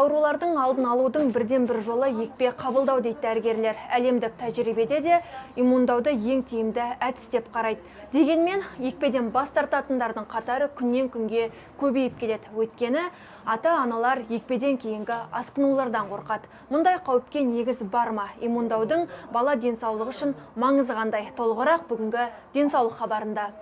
Аурулардың алдын алудың бірден бір жолы – екпе қабылдау, дейді дәрігерлер. Әлемдік тәжірибеде де иммундауды ең тиімді әдіс деп қарайды. Дегенмен екпеден бас тартатындардың қатары күннен күнге көбейіп келеді. Өйткені ата-аналар екпеден кейінгі асқынулардан қорқады. Мұндай қауіпке негіз бар ма? Иммундаудың бала денсаулығы үшін маңызы қандай? Толығырақ бүгінгі денсаулық хабарында.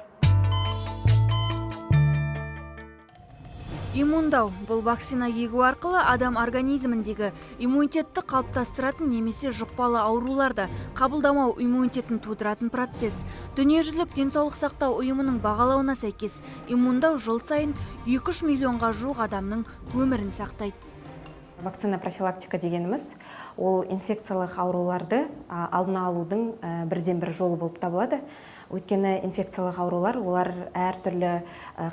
Иммундау – бұл вакцина егу арқылы адам организміндегі иммунитетті қалыптастыратын немесе жұқпалы ауруларды қабылдамау иммунитетін тудыратын процесс. Дүниежүзілік денсаулық сақтау ұйымының бағалауына сәйкес, иммундау жыл сайын 2-3 миллионға жуық адамның өмірін сақтайды. Вакцина профилактика дегеніміз ол инфекциялық ауруларды алдын алудың бірден бір жолы болып табылады. Өйткені инфекциялық аурулар, олар әртүрлі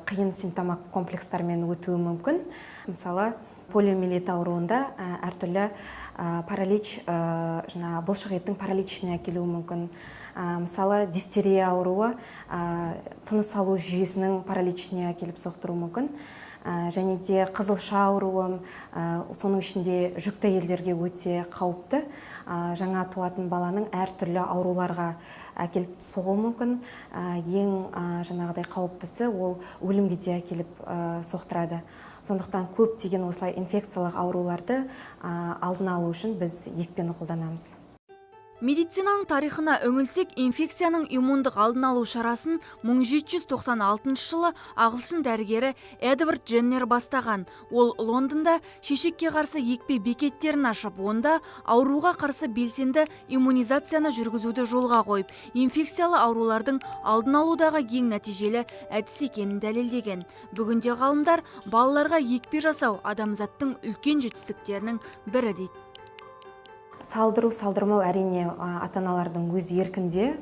қиын симптома комплекстармен өтуі мүмкін. Мысалы, полиомиелит ауруында әртүрлі паралич, жаңа бұлшық еттің параличіне әкелуі мүмкін. Мысалы, дифтерия ауруы тыныс алу жүйесінің параличіне әкеліп соқтыруы мүмкін. Және де қызылша ауруы, соның ішінде жүкті әйелдерге өте қауіпті. Жаңа туатын баланың әртүрлі ауруларға әкеліп соғуы мүмкін. Ең жаңағыдай қауіптісі, ол өлімге де әкеліп соқтырады. Сондықтан көптеген осылай инфекциялық ауруларды алдын алу үшін біз екпені қолданамыз. Медицинаның тарихына үңілсек, инфекцияның иммундық алдын алу шарасын 1796 жылы ағылшын дәрігері Эдвард Дженнер бастаған. Ол Лондонда шешекке қарсы екпе бекеттерін ашып, онда ауруға қарсы белсенді иммунизацияны жүргізуді жолға қойып, инфекциялы аурулардың алдын алудағы ең нәтижелі әдіс екенін дәлелдеген. Бүгінде ғалымдар балаларға екпе жасау адамзаттың үлкен жетістіктерінің бірі дейді. Салдыру, салдырмау, әрине, ата аналардың өз еркінде.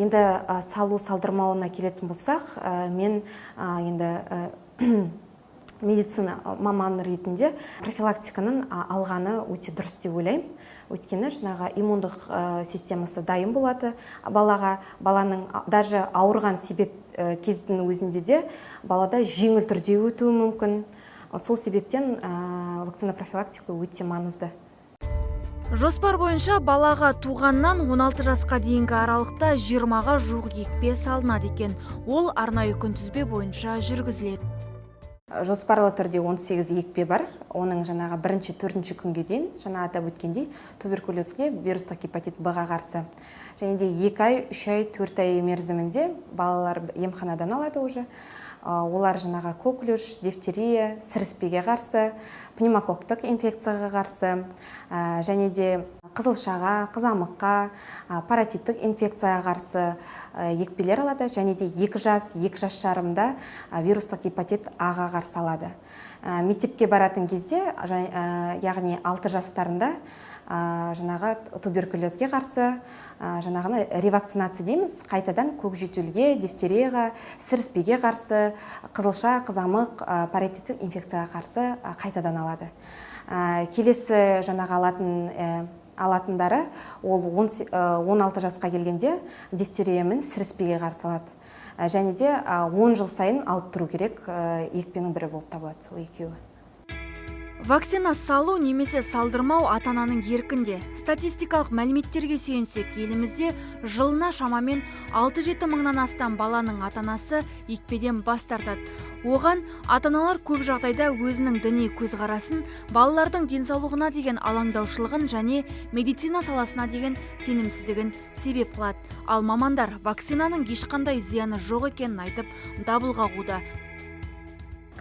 Енді салу, салдырмауына келетін болсақ, мен енді медицина маманы ретінде профилактиканың алғаны өте дұрыс деп ойлаймын. Өйткені жаңағы иммундық системасы дайын болады балаға. Баланың даже ауырған себеп кездің өзінде де балада жеңіл түрде өтуі мүмкін. Сол себептен вакцина профилактика өте маңызды. Жоспар бойынша балаға туғаннан 16 жасқа дейінгі аралықта 20-ға жуық екпе салынады екен. Ол арнайы күнтізбе бойынша жүргізіледі. Жоспарлы түрде 18 екпе бар. Оның жаңағы бірінші, төртінші күнге дейін, жаңа атап өткендей, туберкулезге, вирустық гепатит Б-ға қарсы. Және де 2 ай, 3 ай, 4 ай мерзімінде балалар емханадан алады уже. Олар жаңағы коклюш, дифтерия, сіріспеге қарсы, пневмококктық инфекцияға қарсы, және де қызылшаға, қызамыққа, паротиттік инфекцияға қарсы екпелер алады. Және де 2 жас, 2 жас жарымда вирустық гепатит А-ға қарсы алады. Мектепке баратын кезде, яғни 6 жастарында, жаңағы туберкулезге қарсы, жаңағыны ревакцинация дейміз, қайтадан көкжөтелге, дифтерияға, сіріспеге қарсы, қызылша, қызамық, паротиттік инфекцияға қарсы қайтадан алады. Келесі жаңағы алатындары ол 16 жасқа келгенде дифтерия мен сіріспеге қарсы алады. Және де 10 жыл сайын алып тұру керек екпенің бірі болып табылады сол екеуі. Вакцина салу немесе салдырмау ата-ананың еркінде. Статистикалық мәліметтерге сүйенсек, елімізде жылына шамамен 6-7 мыңнан астам баланың ата-анасы екпеден бас тартады. Оған ата-аналар көп жағдайда өзінің діни көзқарасын, балалардың денсаулығына деген алаңдаушылығын және медицина саласына деген сенімсіздігін себеп қылады. Ал мамандар вакцинаның ешқандай зияны жоқ екенін айтып, дабыл қағуда.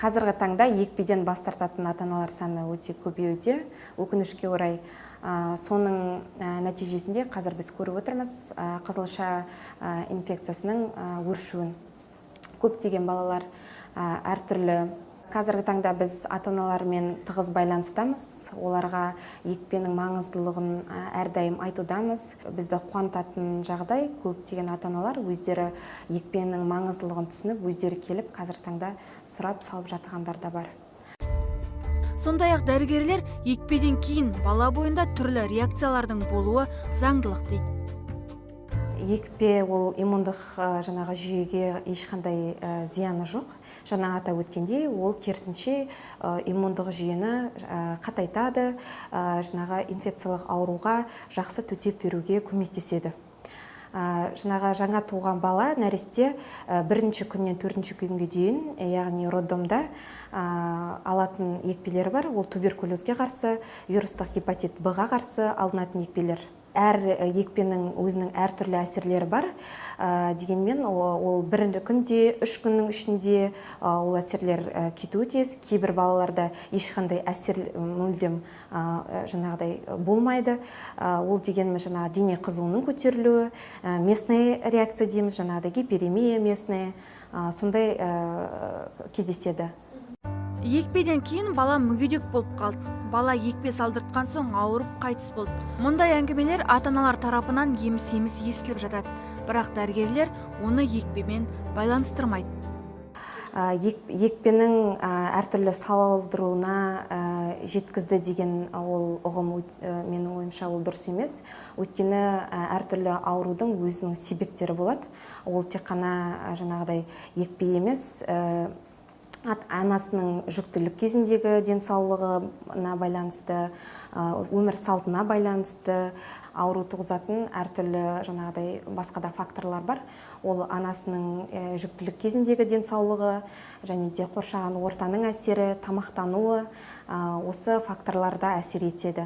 Қазіргі таңда екпеден бас тартатын ата-аналар саны өте көбеюде, өкінішке орай. Соның нәтижесінде қазір біз көріп отырмыз қызылша инфекциясының өршуін. Көптеген балалар әртүрлі. Қазіргі таңда біз ата-аналармен тығыз байланыстамыз, оларға екпенің маңыздылығын әрдайым айтудамыз. Бізді қуантатын жағдай, көптеген ата-аналар өздері екпенің маңыздылығын түсініп, өздері келіп, қазіргі таңда сұрап салып жатқандар да бар. Сондай-ақ дәрігерлер екпеден кейін бала бойында түрлі реакциялардың болуы заңдылық дейді. Екпе ол иммундық жаңағы жүйеге ешқандай зияны жоқ. Жаңа атап өткендей, ол керісінше иммундық жүйені қатайтады, жаңағы инфекциялық ауруға жақсы төтеп беруге көмектеседі. Жаңағы жаңа туған бала нәресте бірінші күннен төртінші күнге дейін, яғни роддомда алатын екпелері бар. Ол туберкулезге қарсы, вирустық гепатит Б-ға қарсы алынатын екпелер. Әр екпенің өзінің әртүрлі әсерлері бар. Дегенмен ол бірінші күнде, 3 күннің ішінде ол әсерлер кетуі тиіс. Кейбір балаларда ешқандай әсер мүлдем жаңағыдай болмайды. Ол дегеніміз жаңағы дене қызуының көтерілуі, местная реакция дейміз, жаңағыдай гиперемия местная, сондай кездеседі. Екпеден кейін бала мүгедек болып қалды. Бала екпе салдыртқан соң ауырып қайтыс болды. Мұндай әңгімелер ата-аналар тарапынан еміс-еміс естіліп жатады. Бірақ дәрігерлер оны екпемен байланыстырмайды. Екпенің әртүрлі салдыруына жеткізді деген ол ұғым менің ойымша ол дұрыс емес. Өйткені әртүрлі аурудың өзінің себептері болады. Ол тек қана жаңағыдай екпе емес, анасының жүктілік кезіндегі денсаулығына байланысты, өмір салтына байланысты ауру туғызатын әртүрлі жаңағыдай басқа да факторлар бар. Ол анасының жүктілік кезіндегі денсаулығы және де қоршаған ортаның әсері, тамақтануы, осы факторларда әсер етеді.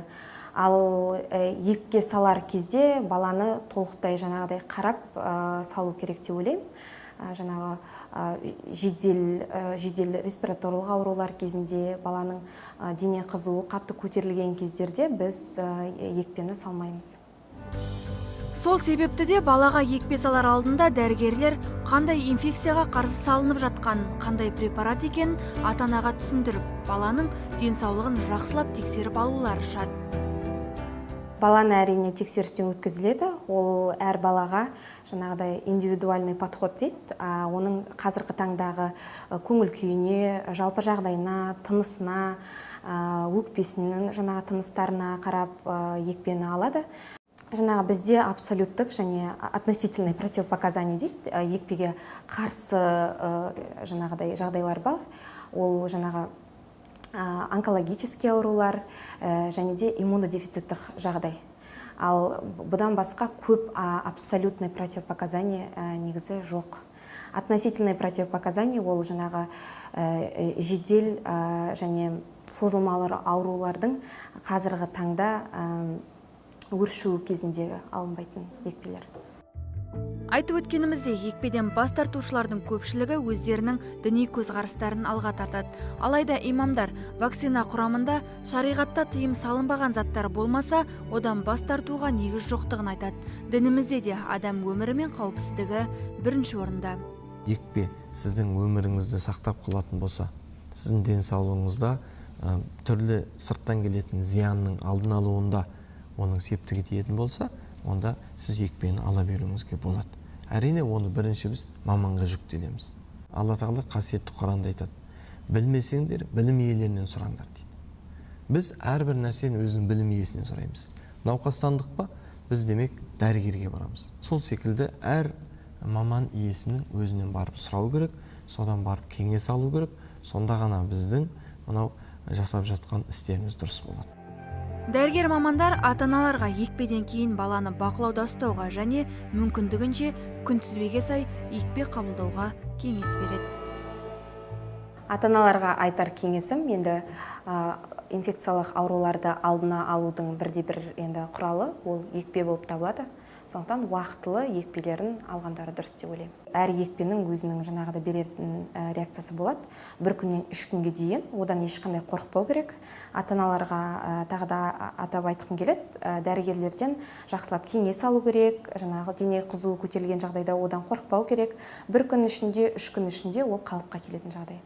Ал екпе салар кезде баланы толықтай жаңағыдай қарап салу керек деп ойлаймын. Жаңағы жедел респираторлық аурулар кезінде баланың дене қызуы қатты көтерілген кездерде біз екпені салмаймыз. Сол себепті де балаға екпе салар алдында дәрігерлер қандай инфекцияға қарсы салынып жатқанын, қандай препарат екенін ата-анаға түсіндіріп, баланың денсаулығын жақсылап тексеріп алулары шарт. Баланы әрине тексерістен өткізіледі. Ол әр балаға жаңағыдай индивидуальный подход дейді. Оның қазіргі таңдағы көңіл күйіне, жалпы жағдайына, тынысына, өкпесінің жаңағы тыныстарына қарап екпені алады. Жаңағы бізде абсолюттік және относительный противопоказание дейді. Екпеге қарсы жаңағыдай жағдайлар бар. Ол жаңағы онкологический аурулар және де иммунодефициттік жағдай. Ал бұдан басқа көп абсолютный противопоказание негізі жоқ. Относительный противопоказание ол жаңағы жедел және созылмалы аурулардың қазіргі таңда өршуі кезіндегі алынбайтын екпелер. Айтып өткеніміздей, екпеден бас тартушылардың көпшілігі өздерінің діни көзқарастарын алға тартады. Алайда имамдар вакцина құрамында шариғатта тыйым салынбаған заттар болмаса, одан бас тартуға негіз жоқтығын айтады. Дінімізде де адам өмірі мен қауіпсіздігі бірінші орында. Екпе сіздің өміріңізді сақтап қалатын болса, сіздің денсаулығыңызда түрлі сырттан келетін зиянның алдын алуында оның септігі тиетін болса, онда сіз екпені ала беруіңізге болады. Әрине, оны бірінші біз маманға жүктелеміз. Алла Тағала қасиетті Құранда айтады: білмесеңдер, білім иелерінен сұраңдар дейді. Біз әрбір нәрсені өзінің білім иесінен сұраймыз. Науқастандық па? Біз демек дәрігерге барамыз. Сол секілді әр маман иесінің өзінен барып сұрау керек, содан барып кеңес алу керек, сонда ғана біздің мынау жасап жатқан істеріміз дұрыс болады. Дәрігер мамандар ата-аналарға екпеден кейін баланы бақылауда ұстауға және мүмкіндігінше күнтізбеге сай екпе қабылдауға кеңес береді. Ата-аналарға айтар кеңесім енді, инфекциялық ауруларды алдына алудың бірде-бір енді құралы ол екпе болып табылады. Сондықтан уақытылы екпелерін алғандары дұрыс деп ойлаймын. Әр екпенің өзінің жаңағыдай беретін реакциясы болады. Бір күннен 3 күнге дейін, одан ешқандай қорықпау керек. Ата-аналарға тағы да атап айтқым келеді, дәрігерлерден жақсылап кеңес алу керек, жаңағы дене қызуы көтерілген жағдайда одан қорықпау керек. Бір күн ішінде, 3 күн ішінде ол қалыпқа келетін жағдай.